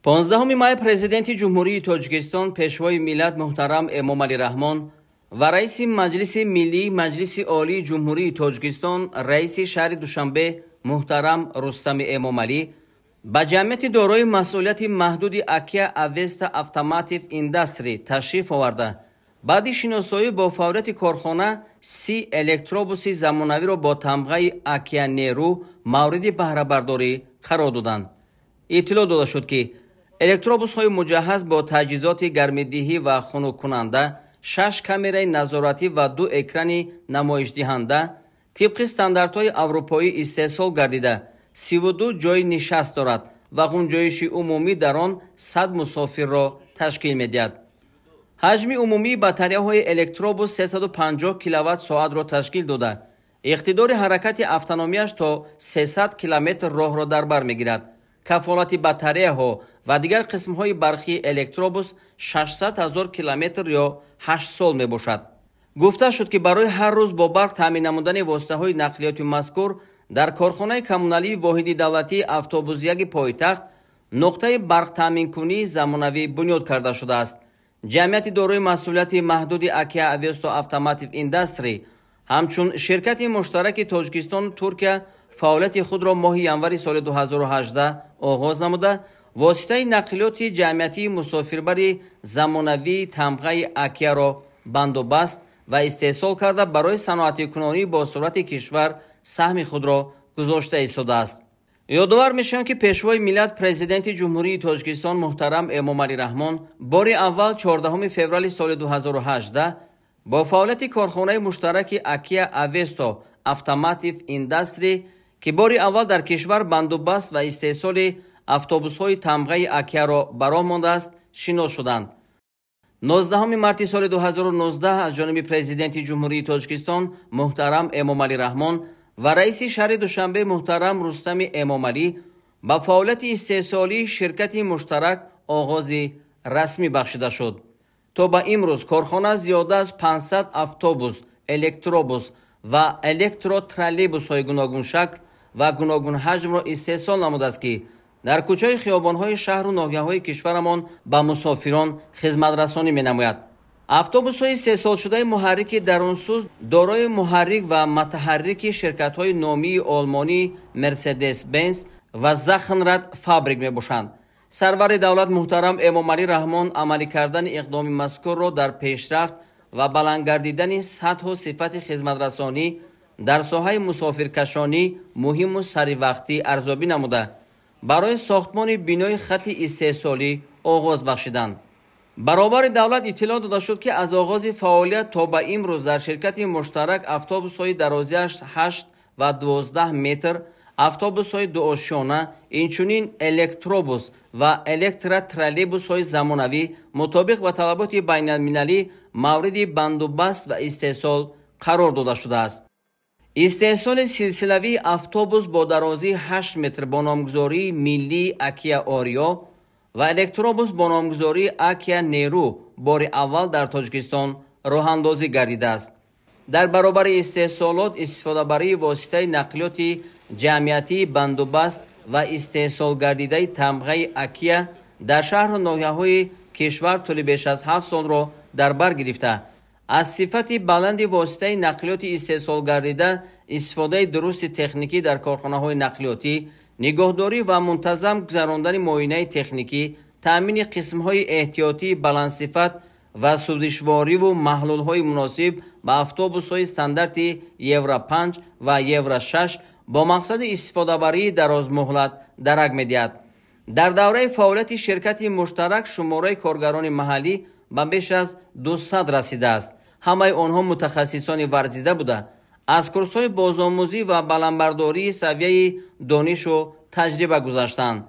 15 май Президенти Ҷумҳурии Тоҷикистон, Пешвои миллат муҳтарам Эмомалӣ Раҳмон ва раиси Маҷлиси Миллии Маҷлиси Олии Ҷумҳурии Тоҷикистон, раиси шаҳри Душанбе муҳтарам Рустами Эмомалӣ ба ҷамъияти дорои масъулияти маҳдуди Акия Авеста Автоматив Индастри ташриф оварда, баъди шиносоӣ бо фаъолияти корхона 30 электробуси замонавиро бо тамғаи Акия Нерӯ мавриди баҳрабардорӣ қарор доданд. Иттилоъ дода шуд, ки электробусҳои муҷаҳҳаз бо таҷҳизоти гармидиҳӣ ва хунуккунанда, 6 камераи назоратӣ ва 2 экрани намоишдиҳанда тибқи стандартҳои аврупоӣ истеҳсол гардида, 32 ҷойи нишаст дорад ва ғунҷоиши умумӣ дар он 100 мусофирро ташкил медиҳад. Ҳаҷми умумии батареяҳои электробус 350 киловатт-соатро ташкил дода, иқтидори ҳаракати автономияш то 300 километр роҳро дар бар мегирад. Кафолати батареяҳо ва дигар қисмҳои барқии электробус 600 ҳазор километр ё 8 сол мебошад. Гуфта шуд, ки барои ҳар рӯз бо барқ таъмин намудани воситаҳои нақлиёти мазкур дар корхонаи коммуналии воҳиди давлатии автобусяги пойтахт нуқтаи барқтаъминкунии замонавӣ бунёд карда шудааст. Ҷамъияти дорои масъулияти маҳдуди Акия Авесто Автоматив Индастри ҳамчун ширкати муштараки Тоҷикистону Туркия фаъолияти худро моҳи январи соли 2018 оғоз намуда, воситаи нақлиёти ҷамъиятии мусофирбари замонавии тамғаи Акияро бандубаст ва истеҳсол карда, барои саноатикунонӣ бо суръати кишвар саҳми худро гузошта истодааст. Ёдовар мешавем, ки Пешвои миллат, Президенти Ҷумҳурии Тоҷикистон муҳтарам Эмомалӣ Раҳмон бори аввал 14 феврали соли 2018 бо фаъолияти корхонаи муштараки Акия Авесто Автоматив Индастри, ки бори аввал дар кишвар бандубаст ва истеҳсоли автобусҳои тамғаи Акияро ба роҳ мондааст, шинос шуданд. 19 марти соли 2019 аз ҷониби Президенти Ҷумҳурии Тоҷикистон муҳтарам Эмомалӣ Раҳмон ва раиси шаҳри Душанбе муҳтарам Рустами Эмомалӣ ба фаъолияти истеҳсолии ширкати муштарак оғози расмӣ бахшида шуд. То ба имрӯз корхона зиёда аз 500 автобус, электробус ва электротроллейбусҳои гуногуншакл ва гуногунҳаҷмро истеҳсол намудааст, ки дар кӯчаи хиёбонҳои шаҳру ноҳияҳои кишварамон ба мусофирон хизматрасонӣ менамояд. Автобусҳои истеҳсолшудаи муҳаррики дарунсӯз дорои муҳаррик ва мутаҳаррики ширкатҳои номии олмонӣ Мерседес-Бенз ва Захнрад Фабрик мебошанд. Сарвари давлат муҳтарам Эмомалӣ Раҳмон амалӣ кардани иқдоми мазкурро дар пешрафт ва баланд гардидани сатҳу сифати хизматрасонӣ дар соҳаи мусофиркашонӣ муҳиму саривақтӣ арзёбӣ намуда, барои сохтмони бинои хати истеҳсолӣ оғоз бахшиданд. Баробари давлат иттилоъ дода шуд, ки аз оғози фаъолият то ба имрӯз дар ширкати муштарак автобусҳои дарозиаш 8 ва 12 метр, автобусҳои дуошёна, инчунин электробус ва электротроллейбусҳои замонавӣ мутобиқ ба талаботи байналмилалӣ мавриди бандубаст ва истеҳсол қарор дода шудааст. Истеҳсоли силсилавии автобус бо дарозии 8 метр бо номгузории миллии Акия Ориё ва электробус бо номгузории Акия Нерӯ бори аввал дар Тоҷикистон роҳандозӣ гардидааст. Дар баробари истеҳсолот истифодабарии воситаи нақлиёти ҷамъиятии бандубаст ва истеҳсолгардидаи тамғаи Акия дар шаҳру ноҳияҳои кишвар тӯли беш аз 7 солро дар бар гирифта, аз сифати баланди воситаи нақлиёти истеҳсолгардида, истифодаи дурусти техникӣ дар корхонаҳои нақлиётӣ, нигоҳдорӣ ва мунтазам гузарондани муоинаи техникӣ, таъмини қисмҳои эҳтиётии баландсифат ва сӯзишвориву маҳлулҳои муносиб ба автобусҳои стандарти Евро 5 ва Евро 6 бо мақсади истифодабарии дарозмуҳлат дарак медиҳад. Дар давраи фаъолияти ширкати муштарак шумораи коргарони маҳаллӣ ба беш аз 200 расидааст. Ҳамаи онҳо мутахассисони варзида буда, аз курсҳои бозомӯзӣ ва баландбардории савияи донишу таҷриба гузаштанд.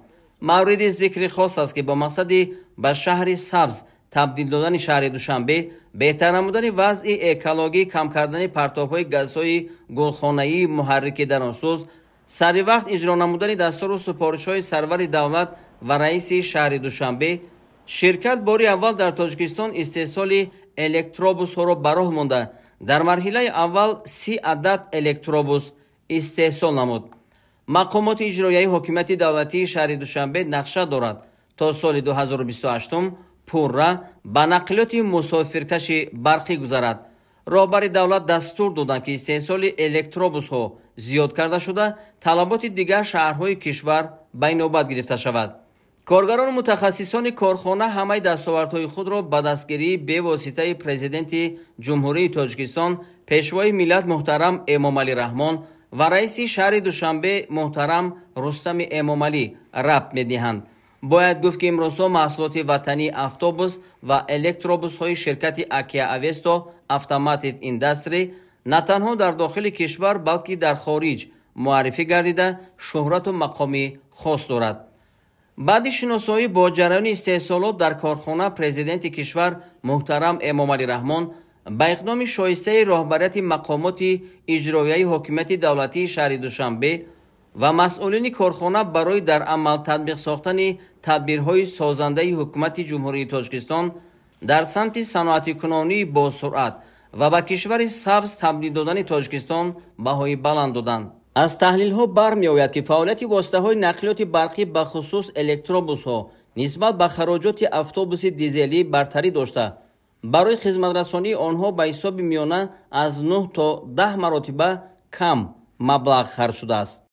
Мавриди зикри хос аст, ки бо мақсади ба шаҳри сабз табдил додани шаҳри Душанбе, беҳтар намудани вазъи экологӣ, кам кардани партобҳои газҳои гулхонаии муҳаррики дарунсӯз, саривақт иҷро намудани дастуру супоришҳои сарвари давлат ва раиси шаҳри Душанбе, ширкат бори аввал дар Тоҷикистон истеҳсоли электробусҳоро ба роҳ монда, дар марҳилаи аввал 30 адад электробус истеҳсол намуд. Мақомоти иҷроияи ҳокимияти давлатии шаҳри Душанбе нақша дорад, То соли 2028 пурра ба нақлиёти мусофиркаши барқӣ гузарад. Роҳбари давлат дастур доданд, ки истеҳсоли электробусҳо зиёд карда шуда, талаботи дигар шаҳрҳои кишвар ба инобат гирифта шавад. Коргарону мутахассисони корхона ҳамаи дастовардҳои худро ба дастгирии бевоситаи Президенти Ҷумҳурии Тоҷикистон, Пешвои миллат муҳтарам Эмомалӣ Раҳмон ва раиси шаҳри Душанбе муҳтарам Рустами Эмомалӣ рабт медиҳанд. Бояд гуфт, ки имрӯзҳо маҳсулоти ватании автобус ва электробусҳои ширкати Акия Авесто Автоматив Индастри на танҳо дар дохили кишвар, балки дар хориҷ муаррифӣ гардида, шӯҳрату мақоми хос дорад. Баъди шиносоӣ бо ҷараёни истеҳсолот дар корхона, Президенти кишвар муҳтарам Эмомалӣ Раҳмон ба иқдоми шоистаи роҳбарияти мақомоти иҷроияи ҳокимияти давлатии шаҳри Душанбе ва масъулини корхона барои дар амал татбиқ сохтани тадбирҳои созандаи Ҳукумати Ҷумҳурии Тоҷикистон дар самти саноатикунонии босуръат ва ба кишвари сабз табдил додани Тоҷикистон баҳои баланд доданд. Аз таҳлилҳо бармеояд, ки фаъолияти воситаҳои нақлиёти барқӣ, бахусус электробусҳо, нисбат ба хароҷоти автобуси дизелӣ бартарӣ дошта, барои хизматрасонии онҳо ба ҳисоби миёна аз 9 то 10 маротиба кам маблағ харҷ шудааст.